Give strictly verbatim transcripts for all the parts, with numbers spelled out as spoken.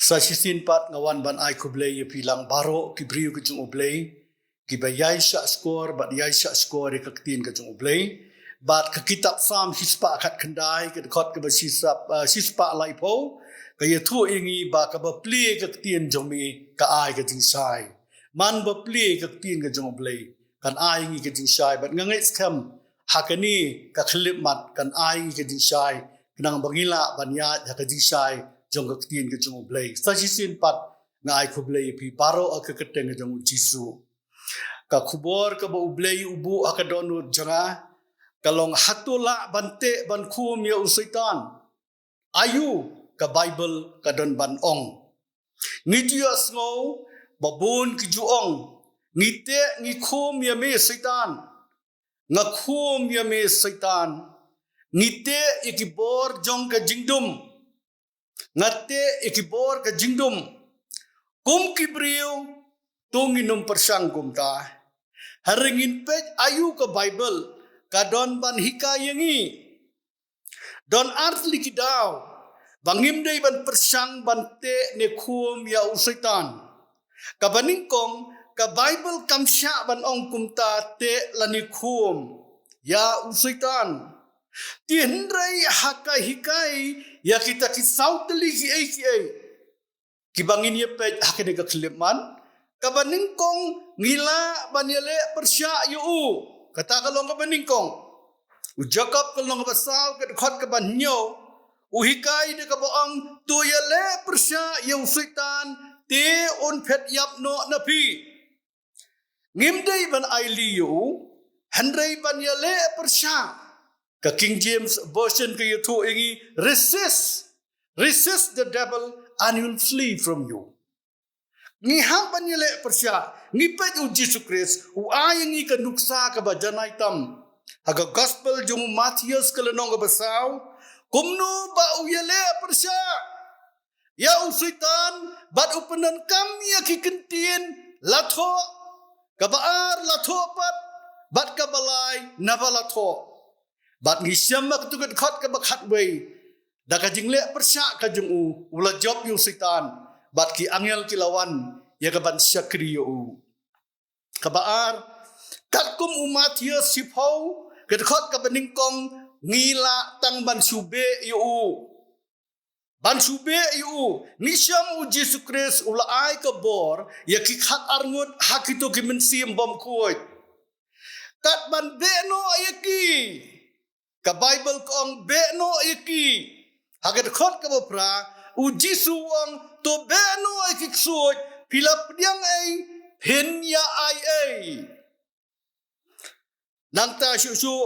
Sa shisien pat nga wan ban ai khublei ïa phi lang baroh ki briew ka jong U Blei, kiba ïai shahshkor bad ïai shahshkor ïa ka ktien ka jong U Blei. Bad ka kitab Salm shispah khatkhyndai, ka dkhot kaba shisap, ah, shispah laiphew, ka ïathuh ïa ngi ba kaba plie ka ktien jong me ka ai ka jingshai. Man ba plie ka ktien ka jong U Blei, kan ai ngi ka jingshai, bad nga ngeit skhem ha kane ka khyllipmat kan ai ngi ka jingshai, khnang ba ngin lah ban ïaid ha ka jingshai jong ka ktien ka jong U Blei. Sa shisien pat nga ai khublei ïa phi baroh ha ka kyrteng ka jong U Jisu. Ka khubor kaba U Blei u buh ha ka dohnud jong nga ka long, hato lah ban teh ban khum ïa u Soitan? Aïu ka Baibl ka don ban ong? Ngi ju ïohsngew ba bun ki ju ong, ngi teh ngi khum ïa me Soitan. Nga khum ïa me Soitan. Ngi teh ïa ki bor jong ka jingdum. Nga teh ïa ki bor ka jingdum. Kum ki briew, to ngin ym pyrshang kumta. Hynrei ngin peit aïu ka Baibl ka don ban hikai ïa ngi. Don ar tylli ki daw ba ngim dei ban pyrshang ban teh ne khum ïa u Soitan. Kaba nyngkong, ka Baibl kam shah ban ong kumta, teh lane khum ïa u Soitan. Te hynrei ha ka hikai ïa kita ki saw tylli kiei kiei kiba ngin ïa peit ha kane ka khyllipmat, kaba nyngkong ngi lah ban ïaleh pyrshah ïa u. Kata ka long kaba nyngkong. U Jakob ka lynnong kaba saw, ka dkhot kaba hynñiew, u hikai da kaba ong, to ïaleh pyrshah ïa u Soitan, te un phet ïap noh na phi. Ngim dei ban ailad ïa u, hynrei ban ïaleh pyrshah. Ka King James Version ka ïathuh ïa ngi, resist, resist the devil and he will flee from you. Ngi hap ban ïaleh pyrshah. Ngi peit u Jisu Khrist u ai ïa ngi ka nuksa kaba janai tam ha ka Gospel jong u Mathaios ka lynnong kaba saw, kumno ba u ïaleh pyrshah ïa u Soitan, bad u pyndonkam ïa ki kyntien, la thoh, kaba ar, la thoh pat, bad kaba lai, naba la thoh. Bad ngi shem ha katu ka dkhot kaba khatwei, da ka jingleh pyrshah ka jong u, u la jop ïa u Soitan, bad ki angel ki la wan ïa ka ban shakri ïa u. Kaba ar, katkum u Mathaios shiphew, ka dkhot kaba nyngkong, ngi lah tang ban shu beh ïa u. Ban shu beh ïa u. Ngi shem u Jisu Khrist u la ai ka bor ïa ki khatar ngut ha kito ki mynsiem bymkhuid. Kat ban beh noh ïa ki. Ka Baibl ka ong, beh noh ïa ki. Ha ka dkhot kaba phra, u Jisu u ong, to beh noh ïa ki ksuid, phi la pdiang ei, phin ïa ai ei. Nangta shuh shuh,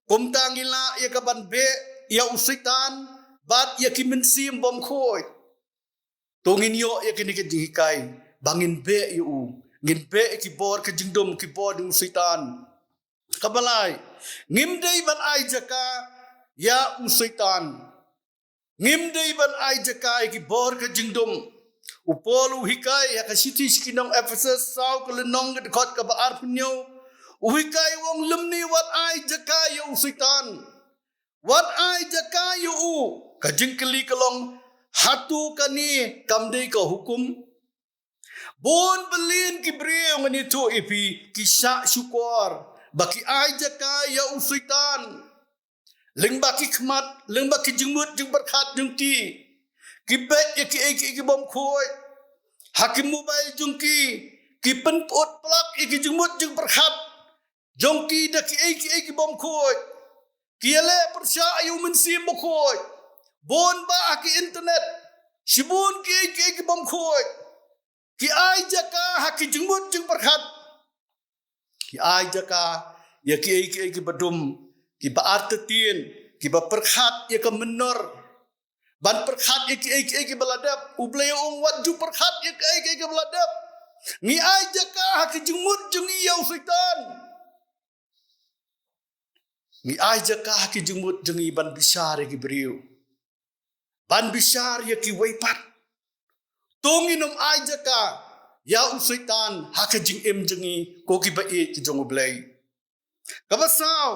kumta ngi lah ïa ka ban beh ïa u Soitan bad ïa ki mynsiem bymkhuid. To ngin ïoh ïa kine ki jinghikai ba ngin beh ïa u, ngin beh ïa ki bor ka jingdum, ki bor jong u Soitan. Kaba lai, ngim dei ban ai jaka ïa u Soitan. Ngim dei ban ai jaka ïa ki bor ka jingdum. U Paul u hikai ha ka shithi sha ki nong Ephesus, saw ka lynnong, ka dkhot kaba arphew hynñiew, u hikai u ong, lymne wat ai jaka ïa u Soitan. Wat ai jaka ïa u. Ka jingkylli ka long, hato kane kam dei ka hukum? Bun bylliñ ki briew, ngan ïathuh ïa phi, ki shah shukor ba ki ai jaka ïa u Soitan. Lyngba ki khmat, lyngba ki jingmut jingpyrkhat jong ki, ki beh ïa kiei kiei ki bymkhuid. Ha ki mobile jong ki, ki pynput plak ïa ki jingmut jingpyrkhat jong ki da kiei kiei ki bymkhuid. Ki ïaleh pyrshah ïa u Mynsiem Bakhuid. Bun bah ha ki internet, shibun kiei kiei ki bymkhuid. Ki ai jaka ha ki jingmut jingpyrkhat. Ki ai jaka ïa kiei kiei kiba dum, kiba artatien, kiba pyrkhat ïa ka mynnor. Ban pyrkhat ïa kiei kiei kiba la dep. U Blei u ong, wat ju pyrkhat ïa kiei kiei kiba la dep. Ngi ai jaka ha ki jingmut jong ngi ïa u Soitan. Ngi ai jaka ha ki jingmut jong ngi ban bishar ïa ki briew, ban bishar ïa kiwei pat. To ngin ym ai jaka ïa u Soitan ha ka jingim jong ngi, ko kiba ïeit ki jong U Blei. Kaba saw,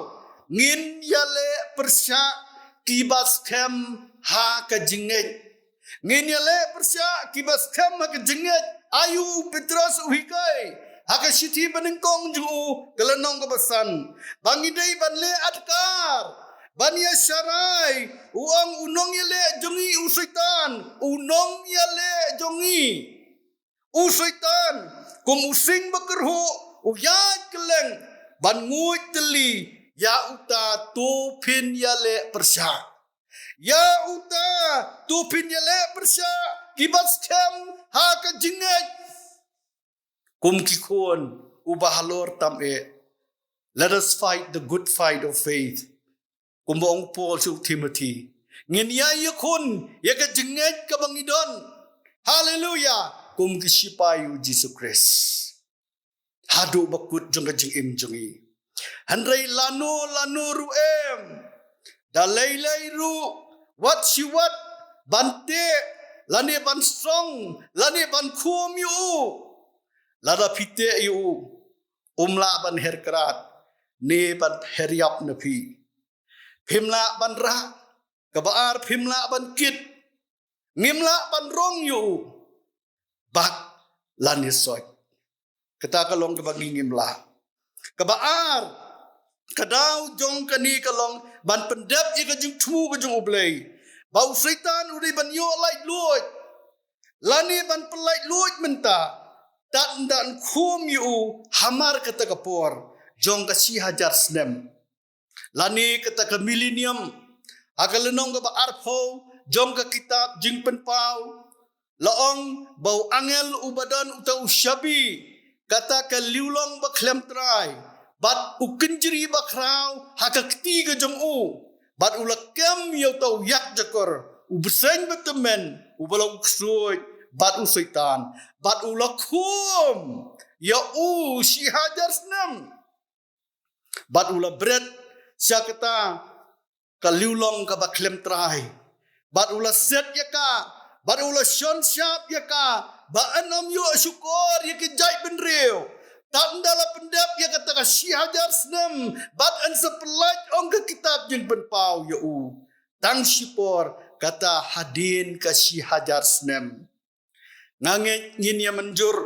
ngin ïaleh pyrshah kiba skhem ha ka jingngeit. Ngin ïaleh pyrshah kiba skhem ha ka jingngeit, aïu u Petros u hikai ha ka shithi banyngkong jong u, ka lynnong kaba san, ba ngi dei ban leh adkar, ban ïasharai. U ong u nongïaleh jong ngi u Soitan, u nongïaleh jong ngi u Soitan, kum u sing bakyrhuh, u ïaid kylleng ban nguid tylli. Ïa uta to phin ïaleh pyrshah. Ïa uta to phin ïaleh pyrshah kiba skhem ha ka jingngeit. Kum ki khun uba halor tam eh, let us fight the good fight of faith. Kumba ong Paul sha u Timothy, ngin ïai ïakhun ïa ka jingngeit kaba ngi don. Haleluya. Kum ki shipai u Jisu Khrist haduh ba kut jong ka jingim jong ngi. Hynrei lano lano ruh em, da lei lei ruh, wat shi wat, ban teh lane ban song lane ban khum ïa u. Lada phi teh ïa u, um lah ban her krad ne ban her ïap na phi. Phim lah ban rah. Kaba ar, phim lah ban kit. Ngim lah ban rong ïa u bad lane soit. Kata ka long kaba ngi ngim lah. Kaba ar, ka daw jong kane ka long ban pyndep ïa ka jingthmu ka jong U Blei, ba u Soitan u dei ban ïoh laitluid lane ban pyllaitluid mynta, tad ynda yn khum ïa u hamar kata ka por jong ka shi hajar snem. Lane kata ka millennium. Ha ka lynnong kaba arphew jong ka kitab Jingpynpaw, la ong ba u angel uba don uta u shabi kata ka liulong bakhlem trai bad u kynjri bakhraw ha ka kti ka jong u, bad u la kem ïa uta u ïakjakor, u bseiñ batymmen uba long u ksuid bad u Soitan, bad u la khum ïa u shi hajar snem. Bad u la bret sha kata ka liulong kaba khlem trai, bad u la set ïa ka, bad u la shon shap ïa ka, ba yn ym ïoh shukor ïa ki jaitbynriew. Tad ynda la pyndep ïa kata ka shi hajar snem, bad yn sa pyllait, ong ka kitab Jingpynpaw, ïa u tang shipor kata hadien ka shi hajar snem. Nga ngeit ngin ïa mynjur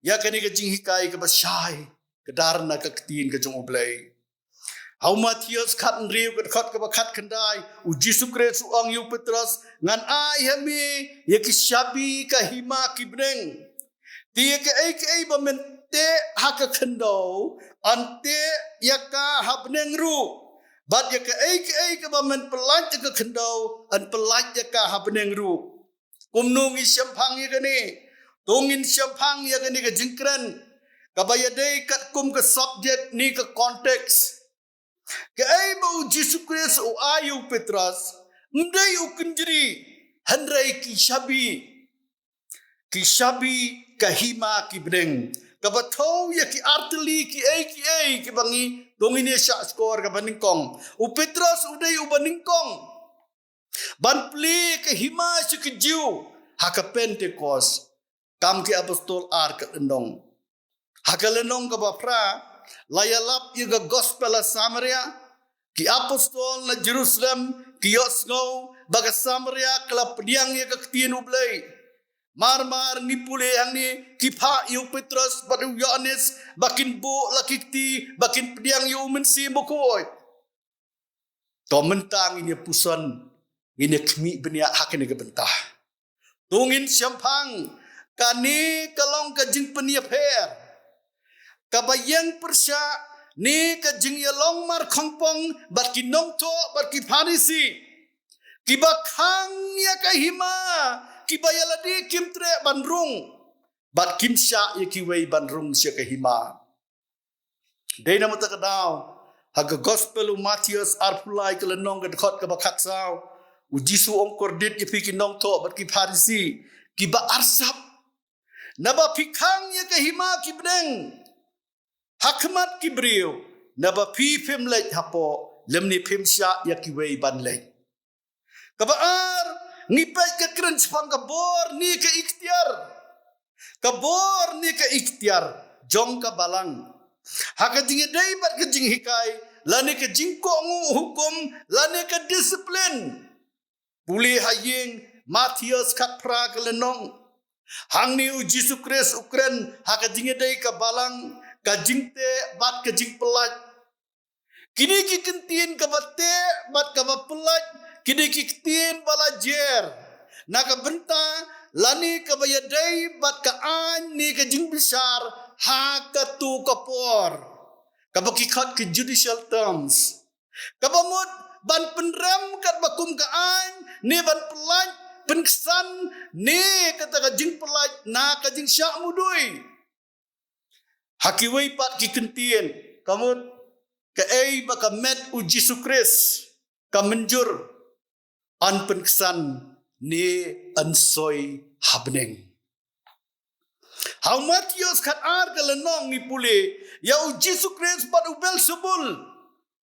ïa kane ka jinghikai kaba shai, ka dar na ka ktien ka jong U Blei. Ha u Mathaios khathynriew, ka dkhot kaba khatkhyndai, u Jisu Khrist u ong ïa u Petros, ngan ai ha me ïa ki shabi ka hima ki bneng. Te ïa kaei kaei ba men teh ha ka khyndew, yn teh ïa ka ha bneng ruh. Bad ïa kaei kaei kaba men pyllait ha ka khyndew, yn pyllait ïa ka ha bneng ruh. Kumno ngi shemphang ïa kane? To ngin shemphang ïa kane ka jingkren kaba ïadei katkum ka subject ne ka context. Kaei ba u Jisu Khrist u ai ïa u Petros, ym dei u kynjri, hynrei ki shabi. Ki shabi ka hima ki bneng. Kaba thew ïa ki artylli kiei kiei kiba ngi, to ngin ïa shah skor kaba nyngkong. U Petros u dei uba nyngkong ban plie ka hima sha ki Jiw ha ka Pentekost. Kam Ki Apostol ar ka lynnong. Ha ka lynnong kaba phra, la ïalap ïa ka gospel ha Samaria. Ki apostol na Jerusalem ki ïohsngew ba ka Samaria ka la pdiang ïa ka ktien U Blei. Mar mar ngi pule hangne, ki phah ïa u Petros bad u Ïoannis ba kin buh la ki kti, ba kin pdiang ïa u Mynsiem Bakhuid. To mynta ngin ïa puson, ngin ïa khmih bniah ha kane ka bynta. To ngin shemphang, kane ka long ka jingpynïapher kaba ïeng pyrshah ne ka jingïalong markhongpong bad ki nongthoh bad ki Pharisi, kiba khang ïa ka hima, kiba ïa lade kim treh ban rung, bad kim shah ïa kiwei ban rung sha ka hima. Dei namar kata ka daw, ha ka gospel u Mathaios arphew lai ka lynnong ka dkhot kaba khatsaw, u Jisu u ong, kordit ïa phi ki nongthoh bad ki Pharisi, kiba arsap. Naba phi khang ïa ka hima ki bneng ha khmat ki briew, naba phi phim leit hapoh, lymne phim shah ïa kiwei ban leit. Kaba ar, ngi peit ka kren shaphang ka bor ne ka iktiar. Ka bor ne ka iktiar jong ka balang ha ka jingïadei bad ka jinghikai, lane ka jingkohnguh hukum, lane ka disiplin. Pule ha ïing, Mathaios khatphra ka lynnong. Hangne u Jisu Khrist u kren ha ka jingïadei ka balang, ka jingteh bad ka jingpyllait. Kine ki kyntien kaba teh bad kaba pynlait, kine ki kyntien ba la jer na ka bynta lane kaba ïadei bad ka aiñ ne ka jingbishar ha kato ka por, kaba ki khot ki judicial terms. Kaba mut ban pynrem katba kum ka aiñ ne ban pynlait, pynksan ne kata ka jingpynlait na ka jingshah mudui. Ha kiwei pat ki kyntien, ka mut kaei ba ka met u Jisu Khrist ka mynjur, yn pynksan ne yn soi ha bneng. Ha u Mathaios khatar ka lynnong ngi pule ïa u Jisu Khrist bad u Belsebul,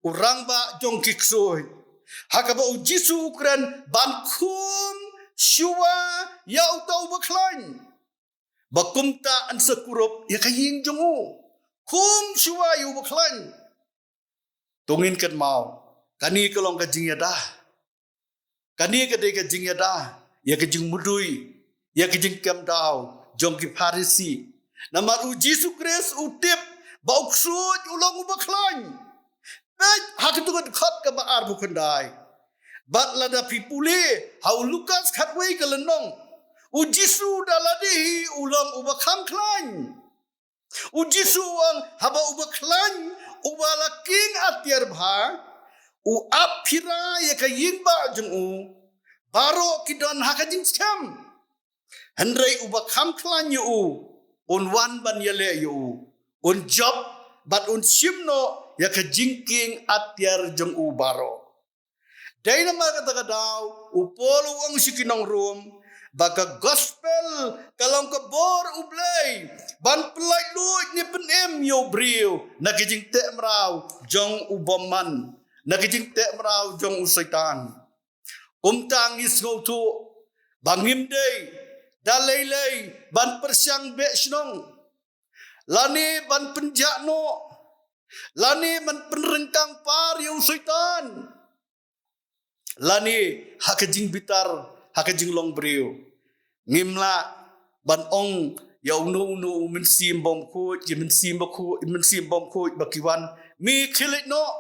u rangbah jong ki ksuid. Ha kaba u Jisu u kren ban khum shuwa ïa uta uba khlaiñ, ba kumta yn sa kurup ïa ka ïing jong u. Khum shuwa ïa uba khlaiñ. To ngin kynmaw, kane ka long ka jingïada. Kane ka dei ka jingïada ïa ka jingmudui, ïa ka jingkem daw jong ki Pharisi. Namar u Jisu Khrist u tip ba u ksuid u long uba khlaiñ. Peit ha kato ka dkhot kaba arphew khyndai. Bad lada phi pule ha u Lukas khatwei ka lynnong, u Jisu da lade hi u long uba kham khlaiñ. U Jisu u ong haba uba khlaiñ, uba la king atiar bha, u ap phira ïa ka ïing bah jong u, baroh ki don ha ka jingskhem. Hynrei uba kham khlaiñ ïa u, un wan ban ïaleh ïa u, un jop bad un shim noh ïa ka jingking atiar jong u baroh. Dei namar kata ka daw u Paul u ong sha ki nong Rom ba ka gospel ka long ka bor u Blei ban pyllait luid ne pynim ïa u briew na ka jingteh mraw jong u bymman, na ka jingteh mraw jong u Soitan. Kumta ngi sngewthuh ba ngim dei da lei lei ban pyrshang beh shnong, lane ban pynjah noh, lane ban pynryngkang par ïa u Soitan, lane ha ka jingbitar, ha ka jinglong briew. Ngim lah ban ong ïa uno uno u mynsiem bymkhuid, ki mynsiem bymkhuid, mynsiem bymkhuid ba ki wan, me khie leit noh,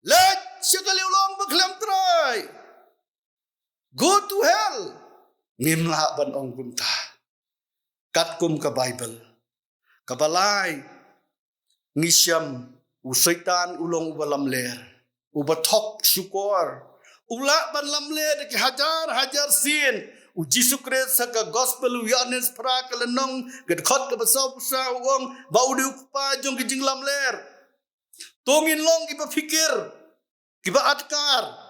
leit sha ka liulong ba khlem trai. Go to hell. Ngim lah ban ong kumta. Katkum ka Baibl kaba lai ngi shem u Soitan u long uba lamler, uba thok shukor. U lah ban lamler da ki hajar hajar sien. U Jisu Khrist ha ka gospel u Ïoannis phra ka lynnong ka dkhot kaba sawphew saw u ong ba u dei u kpa jong ki jinglamler. To ngin long kiba phikir, kiba atkar.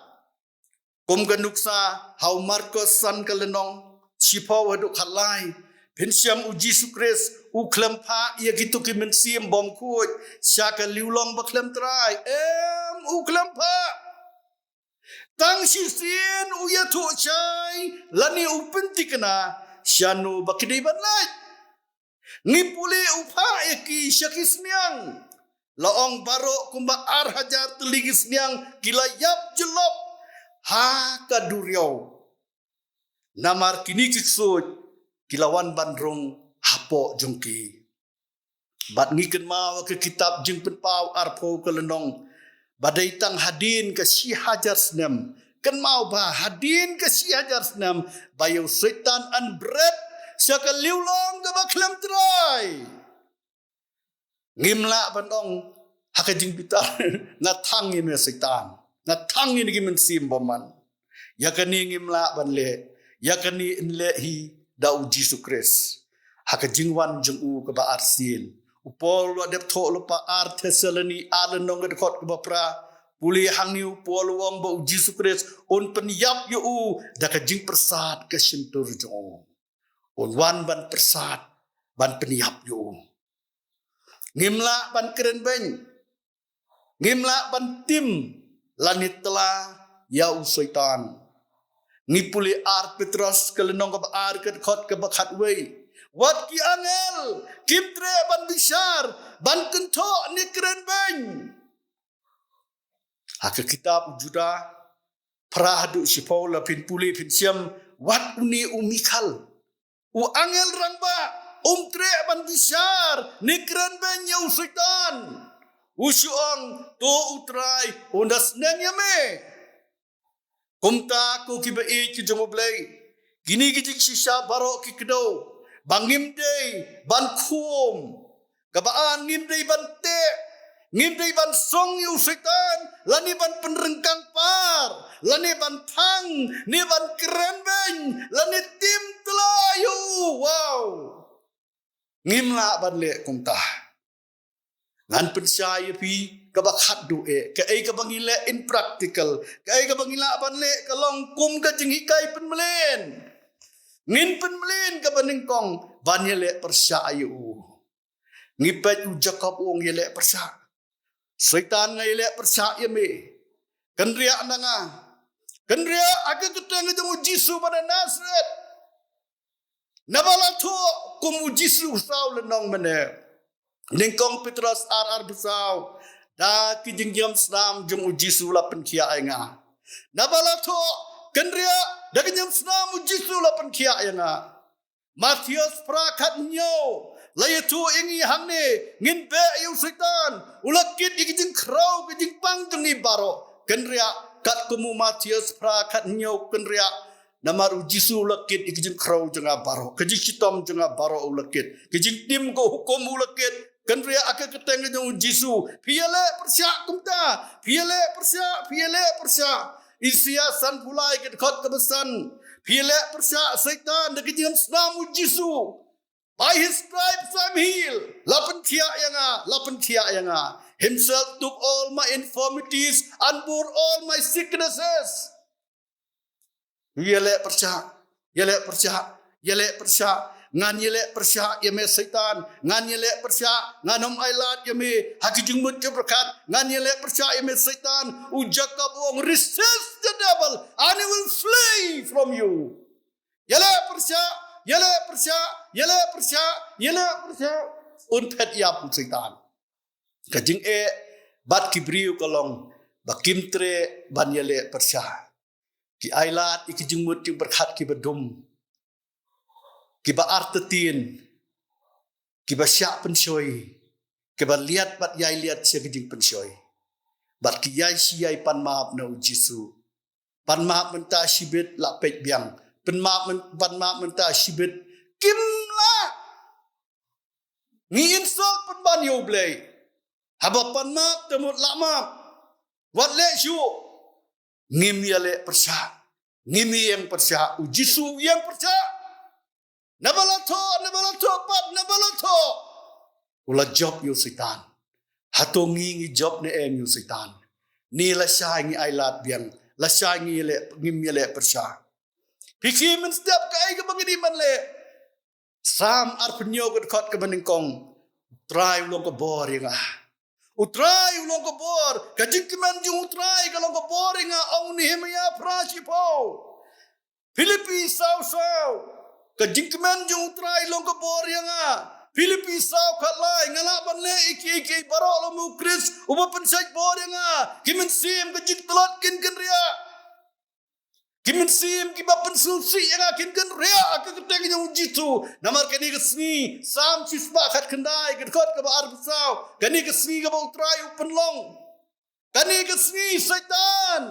Kum ka nuksa ha u Markos san ka lynnong shiphew haduh khatlai, phin shem u Jisu Khrist u khlem phah ïa kito ki mynsiem bymkhuid sha ka liulong ba khlem trai. Em, u khlem phah. Tang shisien u ïathuh shai lane u pynthikna shano ba ki dei ban leit. Ngi pule u phah ïa ki sha ki sniang. La ong baroh kumba ar hajar tylli ki sniang ki la ïap jyllop ha ka duriaw. Namar kine ki ksuid ki la wan ban rung hapoh jong ki. Bad ngi kynmaw ha ka kitab Jingpynpaw arphew ka lynnong ba dei tang hadien ka shi hajar snem. Kynmaw ba hadien ka shi hajar snem ba ïa u Soitan yn bret sha ka liulong kaba khlem trai. Ngim lah ban ong ha ka jingbitar, nga thang ïa me Soitan, nga thang ïa ki mynsiem bymman. Ïa kane ngim lah ban leh, ïa kane yn leh hi da u Jisu Khrist ha ka jingwan jong u kaba arsien. U Paul u la dep thoh lypa ar Thessaloni ar lynnong ka dkhot kaba phra. Pule hangne u Paul u ong ba u Jisu Khrist un pynïap ïa u da ka jingpyrsad ka shyntur jong u. Un wan ban pyrsad, ban pynïap ïa u. Ngim lah ban kren beiñ. Ngim lah ban tim lane tla ïa u Soitan. Ngi pule ar Petros ka lynnong kaba ar ka dkhot kaba khatwei. Wat ki angel kim treh ban bishar, ban kynthoh ne kren beiñ. Ha ka kitab u Juda phra haduh shiphew, la phin pule phin shem Wat une u Mikael, u angel rangbah, um treh ban bishar ne kren beiñ ïa u Soitan. U shu ong, to u Trai un da sneng ïa me. Kumta ko kiba ïeit ki jong U Blei, kine ki jingshisha baroh ki kdew ba ngim dei ban khum. Kaba ar, ngim dei ban teh, ngim dei ban song ïa u Soitan, lane ban pynryngkang par, lane ban thang, ne ban kren beiñ, lane tim tla ïa u. Wow. Ngim lah ban leh kumta. Ngan pynshai ïa phi kaba khatduh eh, kaei kaba ngi leh in practical, kaei kaba ngi lah ban leh ka long kum ka jinghikai pynmlien. Ngin pynmlien kaba nyngkong ban ïaleh pyrshah ïa u. Ngi peit u Jakob u ong ïaleh pyrshah. Soitan, nga ïaleh pyrshah ïa me. Kynriah na nga. Kynriah ha ka kyrteng jong u Jisu ba na Nasareth. Naba la thoh kum u Jisu saw lynnong mynne. Nyngkong Petros ar, arphew saw. Da ki jingïamsnam jong u Jisu la pynkhiah ïa nga. Naba la thoh, kynriah, da ki jingïamsnam u Jisu la pynkhiah ïa nga. Mathaios phra khathynñiew la ïathuh ïa ngi hangne, ngin beh ïa u Soitan, u la kit ïa ki jingkhrew ki jingpang jong ngi baroh. Kynriah, katkum u Mathaios phra khathynñiew, kynriah. Namar u Jisu u la kit ïa ki jingkhrew jong nga baroh, ki jingshitom jong nga baroh u la kit, ki jingtim ka hukum u la kit. Kynriah ha ka kyrteng jong u Jisu. Phi ïaleh pyrshah kumta. Phi ïaleh pyrshah, phi ïaleh pyrshah. Isaïah sanphew lai ka dkhot kaba san. Phi ïaleh pyrshah Soitan, da ki jingïamsnam u Jisu. By his stripes I'm healed. La pynkhiah ïa nga, la pynkhiah ïa nga. Himself took all my infirmities and bore all my sicknesses. Ïaleh pyrshah, ïaleh pyrshah, ïaleh pyrshah. Ngan ïaleh pyrshah ïa me Soitan, ngan ïaleh pyrshah, ngan ym ailad ïa me ha ki jingmut jingpyrkhat, ngan ïaleh pyrshah ïa me Soitan. U Jakob u ong, resist the devil and he will flee from you. Ïaleh pyrshah, ïaleh pyrshah, ïaleh pyrshah, ïaleh pyrshah. Un phet ïap u Soitan. Ka jingeh bad ki briew ka long ba kim treh ban ïaleh pyrshah. Ki ailad ïa ki jingmut jingpyrkhat kiba dum, kiba artatien, kiba shah pynshoi, kiba liat bad ïai liat sha ki jingpynshoi. Bad ki ïai shi ïai pan map na u Jisu. Pan map mynta shibit, la peit biang. Pan map myn-, pan map mynta shibit. Kim lah. Ngi insult pynban ïa u Blei. Haba pan map te mut lah map. Wat leh shuh. Ngim ïaleh pyrshah. Ngim ïeng pyrshah. U Jisu u ïeng pyrshah. Naba la thoh, naba la thoh pat, naba la thoh. U la jop ïa u Soitan. Hato ngi ngi jop ne em ïa u Soitan? Ni lashai ngi ailad biang, lashai ngi ïaleh, ngim ïaleh pyrshah. Phi ki mynstep kaei kaba ngi dei ban leh. Salm arphew hynñiew ka dkhot kaba nyngkong. U Trai u long ka bor ïa nga. U Trai u long ka bor, ka jingkmen jong u Trai ka long ka bor ïa nga, ong u Nehemiah phra shiphew. Philippi saw saw. Ka jingkmen jong u Trai long ka bor ïa nga. Philippi saw khatlai, nga lah ban leh ïa kiei kiei baroh lem u Khrist uba pynshait bor ïa nga. Ki mynsiem ka jingtlot kin kynriah. Ki mynsiem kiba pynsngewsih ïa nga kin kynriah ha ka kyrteng jong u Jisu. Namar kane ka sngi, Salm shispah khatkhyndai, ka dkhot kaba arphew saw. Kane ka sngi kaba u Trai u pynlong. Kane ka sngi Soitan,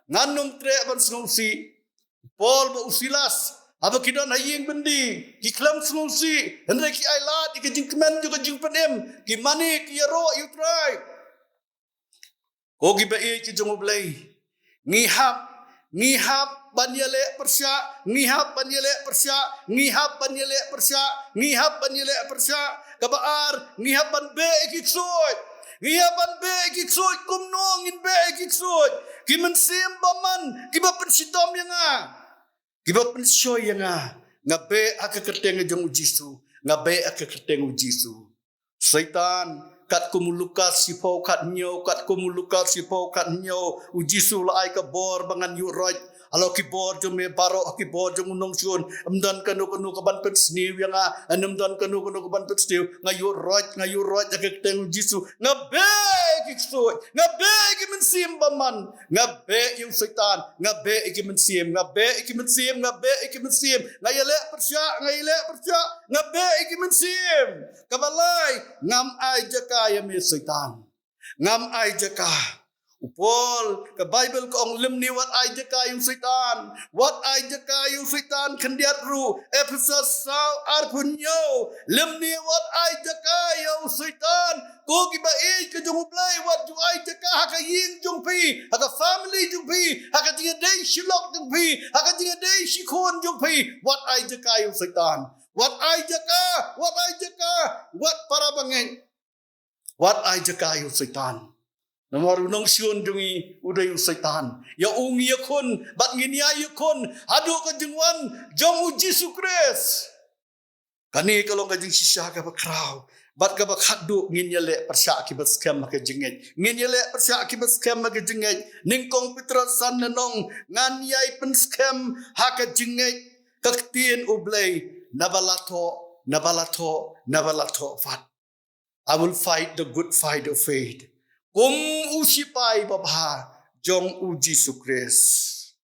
ngan ym treh ban sngewsih. Paul bad u Silas, haba ki don ha ïing byndi, ki khlem sngewsih, hynrei ki ailad ïa ka jingkmen jong ka jingpynim, ki mane ki ïaroh ïa u Trai. Ko kiba ïeit ki jong u Blei, ngi hap, ngi hap ban ïaleh pyrshah, ngi hap ban ïaleh pyrshah, ngi hap ban ïaleh pyrshah, ngi hap ban ïaleh pyrshah. Kaba ar, ngi hap ban beh ïa ki ksuid. Ngi hap ban beh ïa ki ksuid, kumno ngin beh ïa ki ksuid? Ki mynsiem bymman, kiba pynshitom ïa nga, kiba pynshoi ïa nga, nga beh ha ka kyrteng jong u Jisu, nga beh ha ka kyrteng u Jisu. Soitan, katkum u Lukas shiphew khathynñiew, katkum u Lukas shiphew khathynñiew, u Jisu la ai ka bor ba ngan ïuh roit. Halor ki bor jong me baroh, ki bor jong u nongshun, ym don kano kano kaban pynsniew ïa nga, ym don kano kano kaban pynsniew, nga ïuh roit, nga ïuh roit ha ka kyrteng u Jisu, nga beh ki ksuid, nga beh ïa ki mynsiem bymman, nga beh ïa u Soitan, nga beh ïa ki mynsiem, nga beh ïa ki mynsiem, nga beh ïa ki mynsiem, nga ïaleh pyrshah, nga ïaleh pyrshah, nga beh ïa ki mynsiem. Kaba lai, ngam ai jaka ïa me Soitan. Ngam ai jaka. U Paul, ka Baibl ka ong lymne wat ai jaka ïa u Soitan. Wat ai jaka ïa u Soitan khyndiat ruh. Ephesos saw arphew hynñiew. Lymne wat ai jaka ïa u Soitan. Ko kiba ïeit ka jong U Blei, wat ju ai jaka ha ka ïing jong phi, ha ka family jong phi, ha ka jingïadei shi lok jong phi, ha ka jingïadei shi khun jong phi. Wat ai jaka ïa u Soitan. Wat ai jaka, wat ai jaka, wat para bangeit. Wat ai jaka ïa u Soitan. Namar u nongshun jong ngi u dei u Soitan. Ïa u ngi ïakhun, bad ngin ïa ïakhun haduh ka jingwan jong u Jisu Khrist. Kane ka long ka jingshisha kaba khraw. Bad kaba khatduh, ngin ïaleh pyrshah kiba skhem ha ka jingngeit. Ngin ïaleh pyrshah kiba skhem ha ka jingngeit. Nyngkong Petros san lynnong, ngan ïai pynskhem ha ka jingngeit. Ka ktien U Blei, naba la thoh, naba la thoh, naba la thoh pat. I will fight the good fight of faith. Kum u shipai babha jong u Jisu Khrist.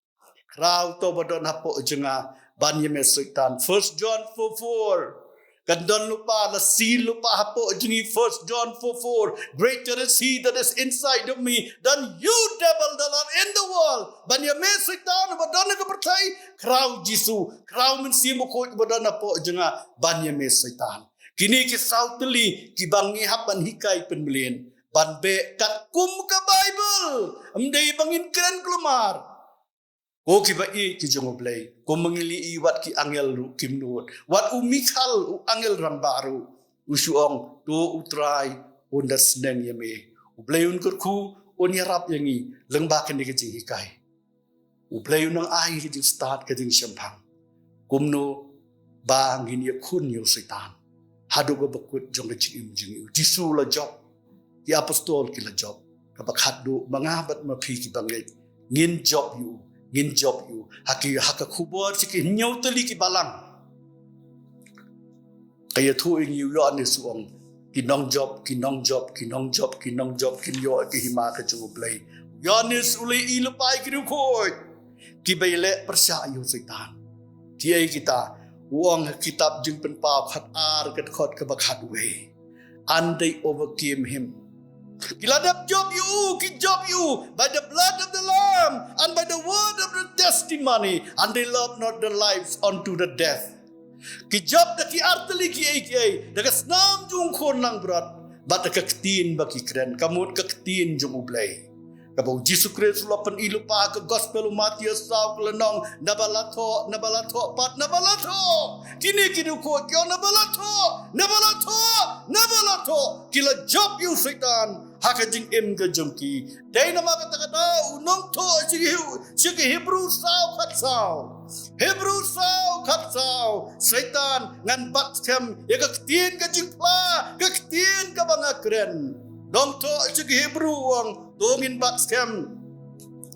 Khraw to ba don hapoh jong nga ban ïa me Soitan. First John four four. Kan don lypa, la seal lypa hapoh jong ngi. First John four four. Greater is he that is inside of me than you, devil, that are in the world. Ban ïa me Soitan ba don ha ka pyrthei. Khraw Jisu, khraw Mynsiem Bakhuid ba don hapoh jong nga ban ïa me Soitan. Kine ki saw tylli kiba ngi hap ban hikai pynmlien, ban beh katkum ka Baibl. Ym dei ba ngin kren kulmar. Ko kiba ïeit ki jong U Blei, kumba ngi la ïohi, wat ki angel ruh kim nud. Wat u Mikael, u angel rangbah ruh, u shu ong, to U Trai un da sneng ïa me. U Blei un kyrkhu, un ïarap ïa ngi lyngba kane ka jinghikai. U Blei un nang ai ka jingstad, ka jingshemphang. Kumno ba ngin ïakhun ïa u Soitan haduh kaba kut jong ka jingim jong ngi. U Jisu u la jop, ki apostol ki la jop. Kaba khatduh, ma nga bad ma phi kiba ngeit, ngin jop ïa u, ngin jop ïa u. Ha ki, ha ka khubor sha ki hynñiew tylli ki balang, ka ïathuh ïa ngi, u Ïoannis u ong, ki nongjop, ki nongjop, ki nongjop, ki nongjop kin ïoh ïa ka hima ka jong U Blei. U Ïoannis u la ïohi lypa ïa ki riewkhuid kiba ïaleh pyrshah ïa u Soitan. Kiei kita? U ong ha kitab Jingpynpaw khatar, ka dkhot kaba khatwei. And they overcame him. Ki la dep jop ïa u, ki jop ïa u by the blood of the Lamb and by the word of the testimony, and they loved not their lives unto the death. Ki jop da ki artylli kiei kiei, da ka snam jong u khun langbrot, bad da ka ktien ba ki kren, ka mut ka ktien jong U Blei. Kaba u Jisu Khrist u la pyni lypa ha ka gospel u Mathaios saw ka lynnong, naba la thoh, naba la thoh pat, naba la thoh. Kine ki riewkhuid ki ong naba la thoh, naba la thoh, naba la thoh. Ki la jop ïa u Soitan ha ka jingim ka jong ki. Dei namar kata ka daw u nongthoh sha ki Hebru, sha ki Hebru saw khatsaw. Hebru saw khatsaw. Soitan, ngan bat skhem ïa ka ktien ka jingphla, ka ktien kaba nga kren. Nongthoh sha ki Hebru u ong, to ngin bat skhem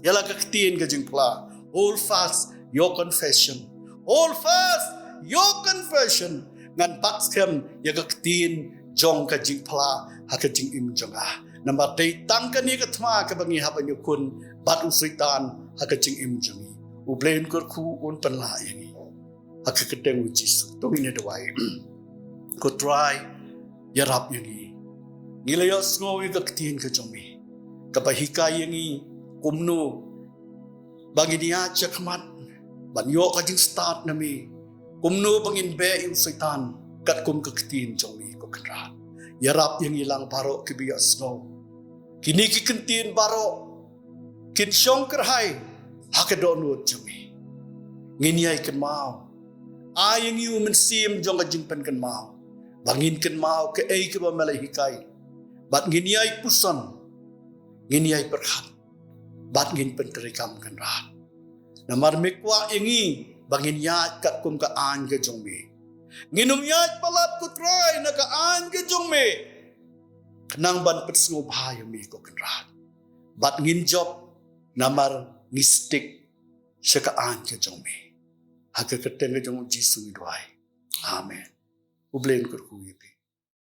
ïa la ka ktien ka jingphla. Hold fast your confession. Hold fast your confession. Ngan bat skhem ïa ka ktien jong ka jingphla ha ka jingim jong nga. Namar dei tang kane ka thma kaba ngi hap ban ïakhun bad u Soitan ha ka jingim jong ngi. U Blei un kyrkhu, un pynlah ïa ngi. Ha ka kyrteng u Jisu to ngin ïa duwai. Ko Trai, ïarap ïa ngi. Ngi la ïohsngew ïa ka ktien ka jong me, kaba hikai ïa ngi kumno ba ngin ïaid shakhmat ban ïoh ka jingstad na me, kumno ba ngin beh ïa u Soitan katkum ka ktien jong me, ko Kynrad. Ïarap ïa ngi lang baroh kiba ïohsngew. Kine ki kyntien baroh kin shong kyrhai ha ka dohnud jong me. Ngin ïai kynmaw. Ai ïa ngi u mynsiem jong ka jingpynkynmaw, ba ngin kynmaw kaei kaba me la hikai, bad ngin ïai puson, ngin ïai pyrkhat, bad ngin pyntreikam, Kynrad. Namar me kwah ïa ngi ba ngin ïaid katkum ka aiñ ka jong me. Ngin ym ïaid palat, ko Trai, na ka aiñ ka jong me, khnang ban pynsngewbha ïa me, ko Kynrad. Bad ngin jop namar ngi stick sha ka aiñ ka jong me. Ha ka kyrteng ka jong u Jisu ngi duwai. Amen. U Blei un kyrkhu ïa phi.